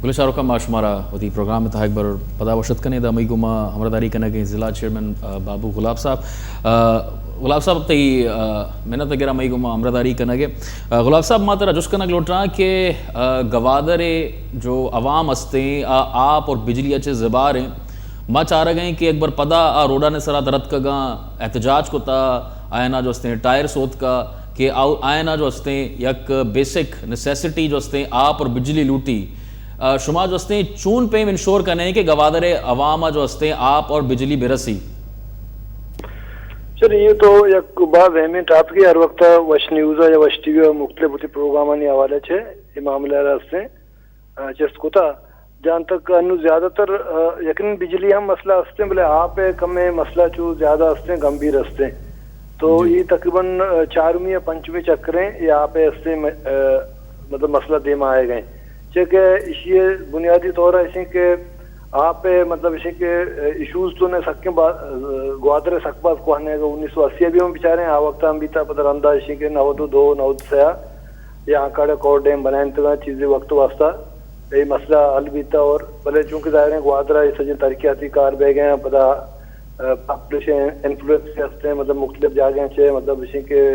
بلے چاروکاں، ما شمارا وتی پروگرام ءِ تہا یک بر پدا وش اتک کنیں۔ ادا مئی گوما ہمراہداری کنگ ءَ ضلع چیئرمین، آ، بابو گلاب صاحب۔ آ، گلاب صاحب، تئی، آ، منت ءَ گراں مئی گوما ہمراہداری کنگ ءَ۔ آ، گلاب صاحب، ما ترا جست کنگ لوٹاں کہ، آ، گوادر ءِ جو عوام ہستیں، آ آپ اور بجلی ءَ چہ زبار ایں۔ ما چارگ ءَ ایں کہ یک بر پدا آ روڈانی سرا در اتکگاں، احتجاج کتا، آیانا جو ہستیں ٹائر سوتکا کہ آ-، آیانا جو ہستیں یک بیسک نیسیسٹی جو ہستیں آپ اور بجلی لوٹی۔ آ، شما جو ہستیں چون پیم انشور کنے کہ گوادر عوام ءَ جو ہستیں آپ اور بجلی برسی؟ سر، یہ تو یک باز اہمیں ٹاپک ہے۔ ہر وقت وش نیوز یا وش ٹی وی مختلف ہوتی پروگرامانی حوالے چے یہ معاملہ را ہستیں، آ، چست کتا۔ جہاں تک انو زیادہ تر، آ، یقیناً بجلی ہم مسئلہ ہستیں، بلے آپ ءِ کمیں مسئلہ چو زیادہ ہستیں، گمبھیر ہستیں۔ تو جی۔ یہ تقریباً، آ، چارمی یا پنچمی چکریں، یہ آپ ءِ ہستیں، آ، مطلب مسئلہ دیما آئے گئے۔ چہ کہ اسی بنیادی طور ایسے کہ آپ ءِ مطلب ایسے کہ ایشوز تو نے سکیں با-، گوادر ءَ سک باز کوہنے گا، انیس سو اسی ابھی ہم بچاریں، آ وقت ہم بیتا، پتہ رندا ایسے کہ نود و دو، نود سیا یا آنکاڑے کور ڈیم بنائیں تو چیزیں وقت واسطہ یہ مسئلہ حل بیتا۔ اور بلے چونکہ ظاہر ہے گوادر ءَ یہ سجیں ترقیاتی کار بہ گئے ہیں، پدا، آ، پاپولیشن انفلوئنس ہستیں، مطلب مختلف جاگہیں چے، مطلب ایسے کہ،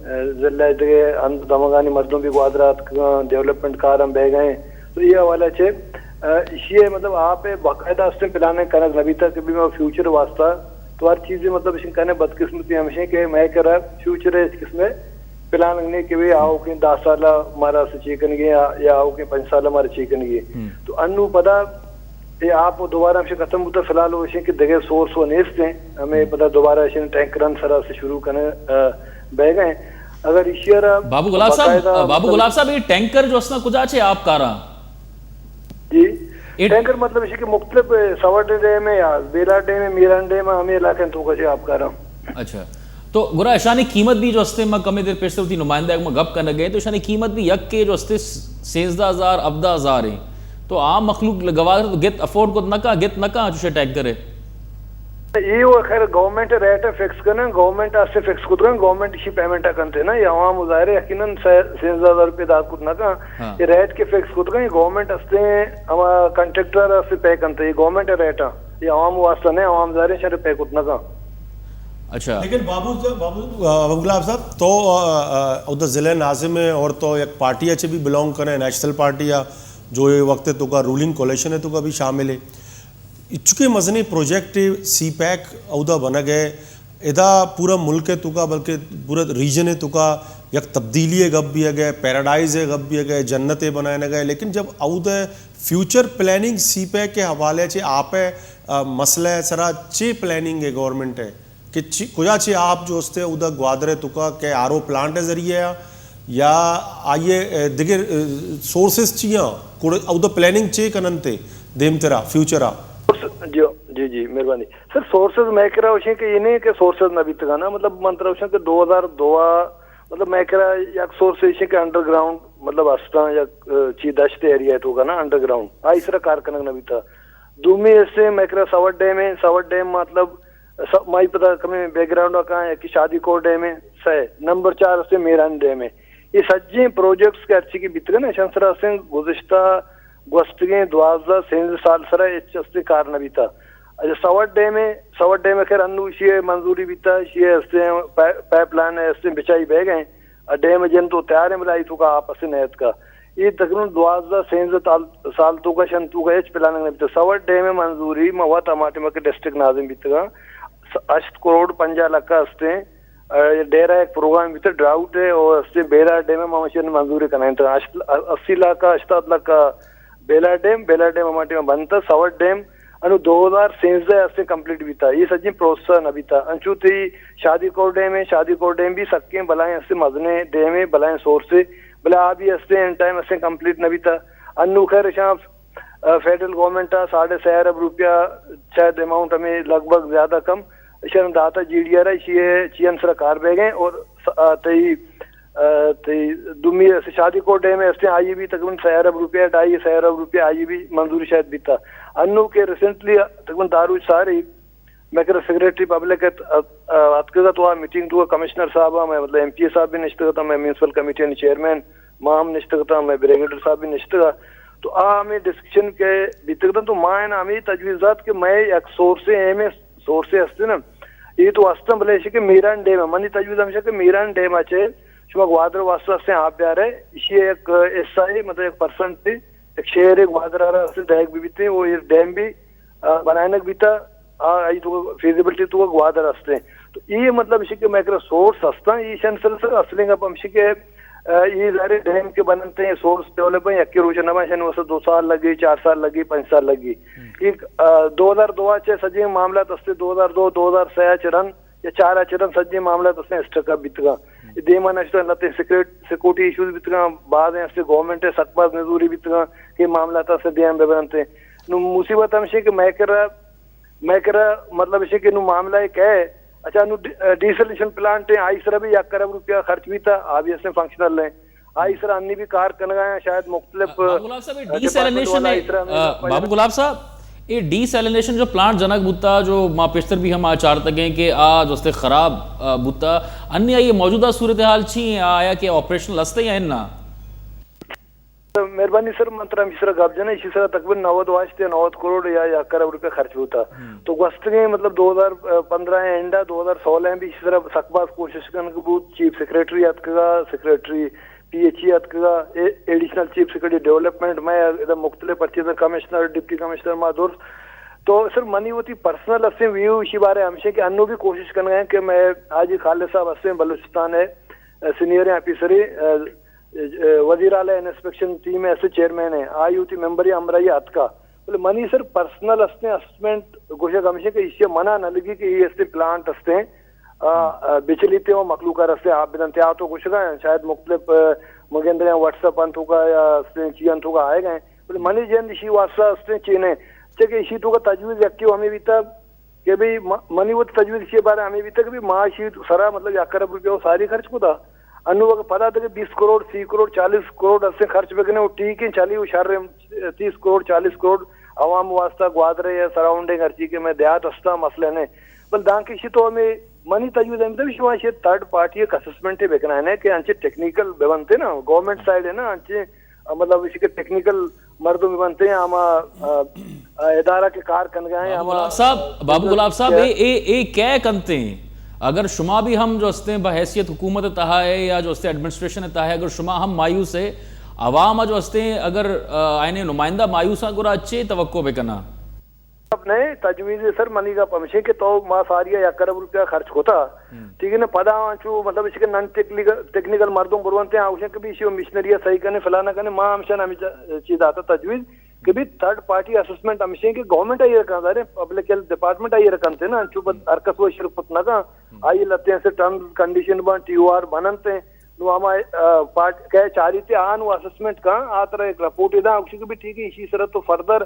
آ، ضلع دگہ اند دمگانی مردم بھی گوادر ءَ اتکگاں، ڈیولپمنٹ کار ہم بہ گئے ہیں۔ تو یہ حوالہ چے، آ، اسی ہے مطلب آپ ءِ باقاعدہ ہستیں پلاننگ کنگ نہ بیتا کہ بھی میں فیوچر واسطہ تو ہر چیزیں مطلب ایسے کنے بدقسمتی ہمیشہ کہ میں کرا فیوچر ءِ ہچ قسمے پلاننگ نہیں کہ بھی آؤکیں دہ سال مارا سے چے کنگے یا، یا آؤکیں پنچ سال مارا چے کنگے۔ تو انو پدا یہ آپ دوبارہ ہمیشہ ختم ہوتا، فی الحال وہ کہ دگہ سورس وہ نیست ہیں، ہمیں پدا دوبارہ ایسے ٹینکرن سرا سے شروع کنے، آ، بہ گئے۔ اگر ایشی را بابو گلاب صاحب، باقاعدہ بابو مطلب گلاب صاحب، یہ ٹینکر جو اسنا کجا چے آپ کاراں؟ جی۔ اے ٹینکر مطلب اسی کہ مختلف، آ، سوڈ ڈیم ہے یا بیلا ڈیم ہے، میران ڈیم ہے، ہمیں علاقے تو کجے آپ کاراں۔ اچھا۔ تو گڑا اشانی قیمت بھی جو ہستے، ما کمے دیر پیشتر وتی نمائندہ ما گپ کنگ ءَ، تو اشانی قیمت بھی یک کے جو ہستے سیزدہ ہزار، ہبدہ ہزار ہیں۔ تو عام مخلوق گوادر تو گت افورڈ کت نہ کاں، گت نہ کاں چوشے ٹینکر ہے۔ یہ وہ خیر گورنمنٹ ریٹ فکس کرنا، گورنمنٹ اسے فکس کت کرنا، گورنمنٹ اسی پیمنٹ کنتے نا، یہ عوام ظاہر ہے یقیناً سے-، سیزدہ ہزار روپے دات کت نہ کاں۔ ہاں۔ یہ ریٹ کے فکس کت کرنا، یہ گورنمنٹ استے ہم کنٹریکٹر اسے پے کنتے، یہ گورنمنٹ ریٹ ہے، یہ عوام واسطہ نہیں، عوام ظاہر ہے شر پے کت نہ کاں۔ اچھا۔ لیکن بابو صاحب، بابو، آ، بابو گلاب صاحب، تو، آ، آ، اودا ضلع ناظم ہے اور تو یک پارٹی اچے بھی بلونگ کرے، نیشنل پارٹی یا جو یہ وقت ہے تو کا رولنگ کولیشن ہے تو کا بھی شامل ہے۔ چونکہ مزنیں پروجیکٹ سی پیک اودا بنگ ہے، ادا پورا ملک ہے تو کا بلکہ پورا ریجن ہے تو کا یک تبدیلی ہے گپ بھی ہے گئے، پیراڈائز ہے گپ بھی ہے گئے، جنت ہے بنائے نہ گئے، لیکن جب اودا فیوچر پلاننگ سی پیک کے حوالے چے آپ ہے، آ، مسئلہ ہے سرا چے پلاننگ ہے گورنمنٹ ہے کہ چی-، کجا چے آپ جو استے اودا گوادر ہے تکا کہ آر او پلانٹ ہے ذریعہ ہے یا آئیے، اے، دگہ، اے، سورسز چیاں کڑ-، اودا پلاننگ چے کننتے دیم ترا فیوچر آ؟ جی، جی، جی، مہربانی۔ سر، سورسز میں کرا وشیں کہ یہ نہیں کہ سورسز نہ بیتگا نا، مطلب من ترا وشیں کہ دو ہزار دو آ، مطلب میں کرا یک سورس ایشیں کہ انڈر گراؤنڈ، مطلب استاں یک، اے، چی دشت ایریا ہے تو کا نا انڈر گراؤنڈ۔ آئی سرا کار کنگ نہ بیتا۔ دومی اسے میں کرا سوڈ ڈیم ہے، سوڈ ڈیم مطلب س-، مائی پدا کمیں بیک گراؤنڈ ءَ کاں، یکے شادی کوٹ ڈیم ءَ، سئے نمبر چار استے میران ڈیم ءَ۔ اے سجیں پروجیکٹس کہ ہرچی کہ بیتگ انت، اشاں سرا استیں گزشتہ گوستگیں دوازدہ سیزدہ سال سرا ہچ استے کار نہ بیتا۔ اچھا، سوڈ ڈیم ءَ، سوڈ ڈیم ءَ خیر انو ایشی ءَ منظوری بیتا، ایشی ءَ استیں پا-، پائپ لائن ءَ استیں بچائی بیگ ءَ۔ ءَ ڈیم ءِ جند تو تیار ایں، بلے آئی توکا آپ اسے نہ اتکا۔ اے تقریباً دوازدہ سیزدہ تال-، سال توکا شن توکا ہچ پلاننگ نہ بیتا۔ سوڈ ڈیم ءِ منظوری ما وت ہما ٹائم کہ ڈسٹرکٹ ناظم بیتگاں، س-، ہشت کروڑ پنجاہ لکھ ءَ استیں، ءَ، ڈیرہ یک پروگرام بیتا، ڈراؤٹ ءِ، او استیں بیلار ڈیم ءِ ما مشین منظوری کنائینتگاں۔ ہشت، اسی لکھ ءَ، ہشتاد لکھ ءَ بیلار ڈیم، بیلار ڈیم ہما ٹائم بنتا، سوڈ ڈیم انو دو ہزار سیزدہ ءَ استیں کمپلیٹ بیتا۔ اے سجیں پروسیس ءَ نہ بیتا۔ انچو تئی شادی کور ڈیم ءَ، شادی کور ڈیم بھی سکیں بلائیں استیں مزنیں ڈیم ءَ، بلائیں سورس ءَ، بلے آ بھی استیں ان ٹائم استیں کمپلیٹ نہ بیتا۔ انو خیر اشاں، آ، فیڈرل گورنمنٹ ءَ ساڑھے سہ ارب روپیہ شاید اماؤنٹ ہمیں لگ بھگ زیادہ کم اشاں داتا جی ڈی آر ءَ، اشی ءَ چیئن سرا کار بیگ ءَ اور س-، آ، تئی ءَ، تئی دومی است شادی کور ڈیم ءَ استیں، آئی بھی تقریباً سہ ارب روپیہ، ڈھائی سہ ارب روپیہ آئی بھی منظوری شاید بیتا۔ انو کہ ریسنٹلی تقریباً داروچ ساری میں کرا سیکرٹری پبلک ات-، ات-، اتکگا تو آ میٹنگ تو کمشنر صاحب، میں مطلب ایم پی اے صاحب بھی نشتگا، میں میونسپل کمیٹی نے چیئرمین ما ہم نشتگا، میں بریگیڈر صاحب بھی نشتگا۔ تو آ ہمیں ڈسکشن کہ بیتگ اتاں، تو ما انا ہمیں تجویز دات کہ مئے یک سورسے، ایم اے سورسے ہستے نا، اے تو ہستاں، بلے ایشی کہ میران ڈیم ہے، منی تجویز ہمیشہ کہ میران ڈیم اچے شما گوادر واسطہ ہستیں آپ بیارے، ایشی یک حصہ ہے، مطلب یک پرسنٹ ہے، یک شیئر ہے گوادر آرا ہستیں دہگ بھی بیتے، وہ یہ ڈیم بھی آ، بنائینگ بیتا، آ، آئی تو فیزیبلٹی تو گوادر ہستیں۔ تو یہ مطلب اسی کہ مائیکرو سورس ہستاں، یہ شن سر سر اصلیں گپ ہمشی کہ، آ، یہ ظاہر ہے ڈیم کے بننتے ہیں، سورس ڈیولپ ہیں، یکی روچ نہ بنشن، واسطے دو سال لگی، چار سال لگی، پنچ سال لگی۔ ایک، آ، دو ہزار دو چے سجے معاملات ہستے، دو ہزار دو، دو ہزار سے چرن، یا چار ء چہ رند سجیں معاملات استیں اسٹک اپ بیتگاں۔ اے دیما نشتہ لتیں سیکورٹ-، سیکورٹی ایشوز بیتگاں، بازیں استیں گورنمنٹ ء سک باز نزوری بیتگاں کہ معاملات ء سے دیان بہ برنت۔ نوں مصیبت ہمشیں کہ مئے کرا، مئے کرا مطلب اشیں کہ نوں معاملہ ء کئے، اچھا نوں ڈی-، ڈیسلینیشن پلانٹ ہیں، آئی سرا بھی یک ارب روپیہ خرچ بیتا، آ بھی استیں فنکشنل ہیں۔ آئی سرا انی بھی کار کنگا ہیں، شاید مختلف، بابو گلاب صاحب، یہ ڈی سیلینیشن ہے، بابو گلاب صاحب، یہ ڈی سیلینیشن جو پلانٹ جنگ بوتا، جو ما پیشتر بھی ہم آ چارتگیں کہ آ جو استے خراب، آ، بوتا، انی آئی موجودہ صورتحال چی ہیں؟ آیا کہ آپریشنل ہستے یا انا؟ مہربانی سر، من ترا ہمشی سرا گپ جناں، اسی سرا تقریباً نود واشت یا نود کروڑ یا یک ارب روپے خرچ بوتا۔ تو گوستگیں مطلب دو ہزار پندرہ اینڈا دو ہزار سولہ بھی اسی سرا سک باز کوشش کنگ بوت، چیف سیکرٹری اتکگا، سیکرٹری پی ایچ ای اتکگا، اے-، ایڈیشنل چیف سیکرٹری ڈیولپمنٹ، میں ادا مختلف پرچیز کمشنر، ڈپٹی کمشنر ما درست۔ تو سر منی وتی پرسنل استیں ویو اسی بارے ہمشیں کہ انو بھی کوشش کنگا ہیں کہ میں حاجی خالد صاحب استیں بلوچستان ہے، سینئر آفیسر، وزیر اعلی انسپیکشن ٹیم ہے، ایسے چیئرمین ہے، آئی وتی ممبر یا ہمراہی اتکا۔ بلے منی سر پرسنل استیں اسسمنٹ گوشگ ہمشیں کہ اسی منا نہ لگی کہ یہ استیں پلانٹ استیں۔ آ، آ، بچلیتے و مخلوق ء رستے آپ بدنتے، آ تو گوشگا ہیں، شاید مختلف، آ، مگندرے واٹس ایپ انتوکا یا چی انتوکا آئے گئے، بلے منی جند اشی واسطہ استیں چینے، چہ کہ اشی توکا تجویز یکی و ہمیں بیتا کہ بھئی م-، منی وت تجویز اشی بارے ہمیں بیتا کہ بھئی ما اشی سرا مطلب یک ارب روپیہ و ساری خرچ کتا، انو اگر پدا تک بیس کروڑ، سی کروڑ، چالیس کروڑ استیں خرچ بکنے و ٹھیک ہیں، چلی و شر ہیں، تیس کروڑ، چالیس کروڑ عوام واسطہ گوادر یا سراؤنڈنگ ہرچی کہ میں دیہات ہستا مسئلہ نے، بل دانکہ اشی تو ہمیں منی تجویز ہمیں تو شما اشی تھرڈ پارٹی ایک اسسمنٹ بکنائینے کہ انچے ٹیکنیکل بہ بنتے نا، گورنمنٹ سائیڈ ہے نا، انچے، مطلب اشی کہ ٹیکنیکل مردم بہ بنتے ہیں، ہما، آ، آ، ادارہ کے کار کنگا ہیں، بابو ہما، گلاب صاحب، آ، بابو گلاب صاحب، اے، اے، اے کئے کنتے ہیں؟ اگر شما بھی ہم جو ہستے ہیں بحیثیت حکومت تہا ہے یا جو ہستے ایڈمنسٹریشن تہا ہے، اگر شما ہم مایوس ہے، عوام جو ہستے ہیں، اگر، آ، آئینے نمائندہ مایوس ہیں، گڑا اچے توقع بکنا؟ اب نئے تجویز سر، منی گپ ہمشیں کہ تو ما ساری یک ارب روپیہ خرچ کتا۔ ٹھیک ہے نا، پدا آنچو مطلب اسی کہ نن ٹیکنیکل، ٹیکنیکل مردم برونتے ہیں، آوشن کہ بھی اسی مشنری صحیح کرنے، فلانا کرنے، ما ہمشن ہمیں چیز آتا تجویز کہ بھی تھرڈ پارٹی اسسمنٹ ہمشیں کہ گورنمنٹ آئی رکھا، ظاہر ہے پبلک ہیلتھ ڈپارٹمنٹ آئی رکھنتے نا، انچو بس ہر کس وہ شرکت نہ کن، آئی لتے ہیں سے ٹرمز کنڈیشن بن، ٹی او آر بننتے ہیں، نو ہما، آ، پارٹ کئے چاری تے آن وہ اسسمنٹ کن، آ ترا ایک رپورٹ دا، آوشن کہ بھی ٹھیک ہے، اسی سرا تو فردر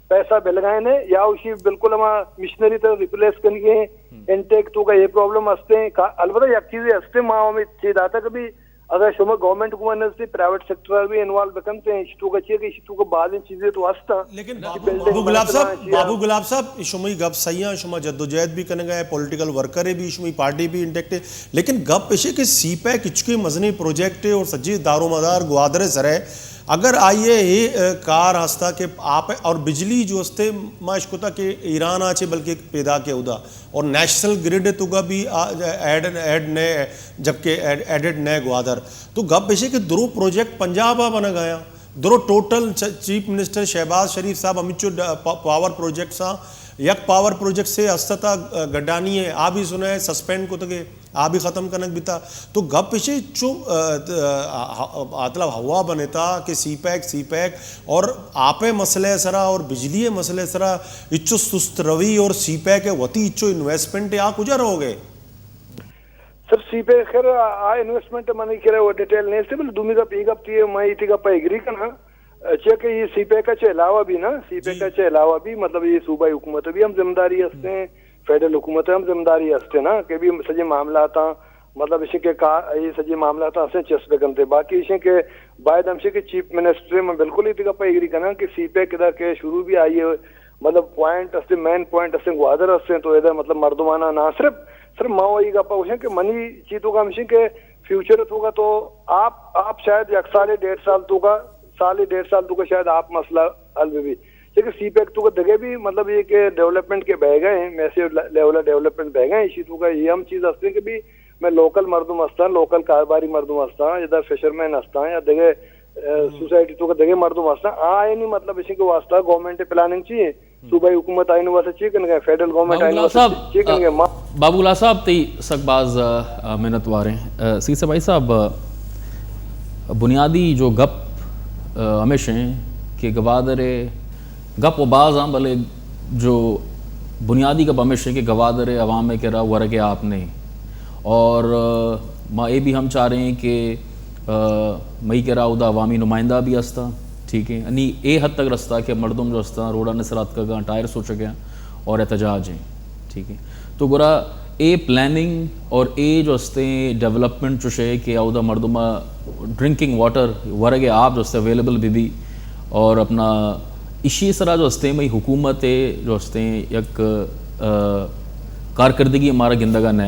پیسہ بلگائینے یا اشی بالکل ہما مشنری تر ریپلیس کنگی ہیں، انٹیک تو کا یہ پرابلم ہستے ہیں۔ کا-، البتہ یک چیزے ہستے، ما ہمیں چیز داتا کہ بھی اگر شما گورنمنٹ کو نزدی پرائیویٹ سیکٹر بھی انوالو بکنتے ہیں، اشی تو کا چیئے کہ اشی تو کا بعض چیزیں تو ہستا۔ لیکن بابو، بابو گلاب صاحب، بابو گلاب صاحب، شمئی گپ صحیح ہیں، شما جدوجہد بھی کنگا ہے، پولیٹیکل ورکر ہے بھی، شمئی پارٹی بھی انٹیکٹ ہے، لیکن گپ اشے کہ سی پیک اچکے مزنی پروجیکٹ ہے اور سجی دار و مدار گوادر سر ہے۔ اگر آئی ء اے، ء، کار ہستا کہ آپ اور بجلی جو استے ما اشکتا کہ ایران آ چے بلکہ پیدا کے ادا اور نیشنل گرڈ تو کا بھی آ، ایڈ، ایڈ نئے، جبکہ ایڈ، ایڈڈ نئے گوادر۔ تو گپ ایشے کہ درو پروجیکٹ پنجاب آ بنا گیا، درو ٹوٹل چ-، چیف منسٹر شہباز شریف صاحب ہمچو ڈ-، پا-، پاور پروجیکٹس آ، یک پاور پروجیکٹ سے ہستا تھا، ء، گڈانی ہے، آ بھی سنا ہے سسپینڈ کو تکے۔ آ بھی ختم کنگ بیتا۔ تو گپ اشی چو، ا، ا، ا، مطلب ہوا بنتا کہ سی پیک، سی پیک اور آپ مسئلہ سرا اور بجلی مسئلہ سرا اچو سست روی اور سی پیک وتی اچو انویسٹمنٹ آ کجا رہو گئے؟ سر، سی پیک خیر آ، آ انویسٹمنٹ منی کرے وہ ڈیٹیل نہیں سے، بل دومی کا پی گپ تھی، میں اتی کا پہ ایگری کرنا۔ چیا کہ یہ سی پیک چہ علاوہ بھی نا، سی پیک چہ علاوہ بھی مطلب یہ صوبائی حکومت بھی ہم ذمہ داری ہستے ہیں، فیڈرل حکومت ہم ذمہ داری ہستے نا کہ بھی سجے معاملات آں، مطلب اسی کہ کا-، یہ سجے معاملات آں ہستے چست بکنتے۔ باقی اسی کہ باید ہمشے کہ چیف منسٹر میں بالکل ہی تک پہ ایگری کرنا کہ سی پیک ادا کہ شروع بھی آئی ہے، مطلب پوائنٹ ہستے، مین پوائنٹ ہستے، گوادر ہستے، تو ادا مطلب مردمانہ نہ صرف، صرف ماں وہی گپا گوشیں کہ منی چیز تو کا ہمشے کہ فیوچر تو کا تو آپ، آپ شاید یک سال ڈیڑھ سال تو کا سال ڈیڑھ سال تو کا شاید آپ مسئلہ حل بھی بھی۔ لیکن سی پیک تو کا دگے بھی مطلب یہ کہ ڈیولپمنٹ کے بہ گئے ہیں، میسو لیول ڈیولپمنٹ بہ گئے ہیں، اسی تو کا یہ ہم چیز ہستے کہ بھی میں لوکل مردم ہستا، لوکل کاروباری مردم ہستا، یا در فشرمین ہستا، یا دگے، اے، سوسائٹی تو کا دگے مردم ہستا، آ، اے نہیں مطلب اسی کے واسطہ گورنمنٹ پلاننگ چاہیے۔ صوبائی حکومت آئی واسطہ چی کنگے، فیڈرل گورنمنٹ آئی واسطہ چی کنگے؟ ما بابو اللہ صاحب، تئی سک باز، آ، آ، منت واریں۔ آ، سی سپاہی صاحب، آ، بنیادی جو گپ، آ، ہمیش ہیں کہ گوادر گپ و باز آں، بلے جو بنیادی گپ ہمیش ہیں کہ گوادر عوام کے را ورگ آپ نہیں۔ اور، آ، ما اے بھی ہم چاہ رہے ہیں کہ آ، مئی کرا اودا عوامی نمائندہ بھی ہستا، ٹھیک ہے، یعنی اے حد تک رستا کہ مردم جو ہستا روڈا نے سر اتکگاں، ٹائر سوچگاں اور احتجاج ہیں، ٹھیک ہے۔ تو گرا اے پلاننگ اور اے جو ہستے ڈیولپمنٹ چوشے کہ اودا مردم ڈرنکنگ واٹر، ورگ آپ جو ہستے اویلیبل بھی بھی اور اپنا اشی سرا جو ہستے مئی حکومت ہے جو ہستے یک، آ، کارکردگی مارا گندگا نہ۔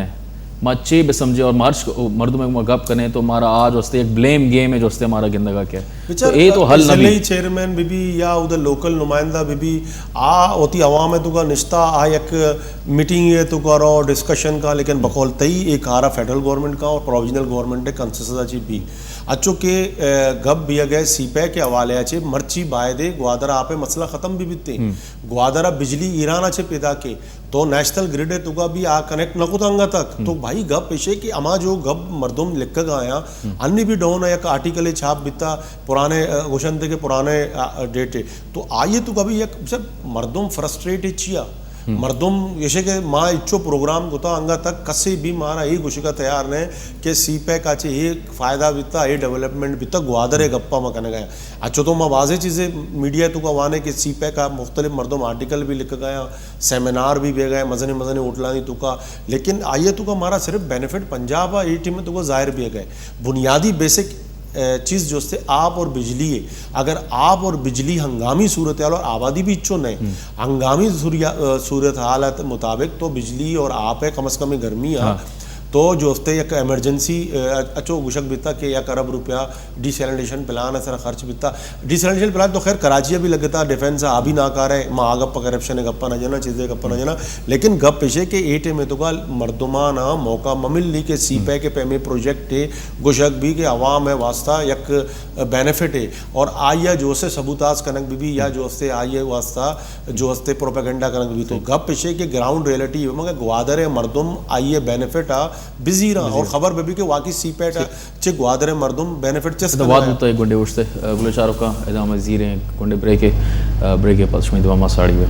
ما چے بہ سمجھے اور مارچ مردم ما گپ کنے تو مارا آج واسطے ایک بلیم گیم ہے جو واسطے مارا گندگا کیا۔ تو اے تو حل نہ ضلعی بھی۔ چیئرمین بھی بھی یا ادھر لوکل نمائندہ بھی بھی آ ہوتی عوام ہے تو کا نشتہ آ یک میٹنگ ہے تو کا رو ڈسکشن کا، لیکن بقول تئی ایک آرا فیڈرل گورنمنٹ کا اور پروویژنل گورنمنٹ ہے کنسنسس چی بھی۔ اچو کہ، اے، گپ بھی گئے سی پیک کے حوالے چے مرچی بایدے گوادر آپ مسئلہ ختم بھی بیتے۔ گوادر بجلی ایران چے پیدا کے تو نیشنل گرڈ ء توکا بھی آ کنیکٹ نہ کت انگا تک۔ تو بھائی گپ ایشے کہ اما جو گپ مردم لکھگ آیا، انی بھی ڈون یک آرٹیکل چھاپ بیتا پرانے، آ، گوشنتے کہ پرانے، آ، ڈیٹ ء۔ تو آئیے تو کبھی یک سر مردم فرسٹریٹ چیا؟ مردم ایشے کہ ما اچو پروگرام کتا انگا تک کسی بھی مارا اے گوشگا تیار نہیں کہ سی پیک آ چے اے فائدہ بیتا، اے ڈیولپمنٹ بیتا، گوادر ء گپا ما کنگا ہیں۔ اچھا تو ما بازیں چیزیں میڈیا توکا وانے کہ سی پیک آ مختلف مردم آرٹیکل بھی لکھگا ہیں، سیمینار بھی بیگا ہیں، مزنیں مزنیں ہوٹلانی توکا، لیکن آئیے توکا مارا صرف بینیفٹ پنجاب آ اے ٹیم توکا ظاہر بیگا ہے۔ بنیادی بیسک، اے، چیز جو استے آپ اور بجلی ہے۔ اگر آپ اور بجلی ہنگامی صورتحال اور آبادی بھی اچو نہیں، ہنگامی صوریا-، اے، صورتحالات مطابق تو بجلی اور آپ ہے کم از کم گرمی آ، تو جو استے یک ایمرجنسی، اے، اچو گوشگ بیتا کہ یک ارب روپیہ ڈی سیلینیشن پلان ء سرا خرچ بیتا۔ ڈی سیلینیشن پلان تو خیر کراچی ء بھی لگتا، ڈیفنس ء آ بھی ناکارہ، ما آ گپ کرپشن ء گپا نہ جنا، چیزے گپا نہ جنا، لیکن گپ ایشے کہ اے ٹائم ء توکا مردمانا موقع مہ ملی کہ سی پیک ء پیمیں پروجیکٹ ء گوشگ بھی کہ عوام ء واسطہ یک بینیفٹ ء اور آئی ء جو سے سبوتاز کنگ بھی، بھی یا جو سے آئی ء واسطہ جو استے پروپیگنڈا کنگ بھی۔ تو گپ ایشے کہ گراؤنڈ ریئلٹی مگر گوادر ء مردم آئی ء بینیفٹ آ بزیراں اور خبر بھی، بھی کہ واقعی سی پیک ء چہ گوادر ء مردم بینیفٹ چست ادا کنگ واد آ۔ بوتا ایک گھنٹے اوشتے، اے، گلے چاروکاں، ادا ہمیں زیریں گھنٹے بریک ء، اے، بریک ء پس شمئے دیما ما ساڑی بے۔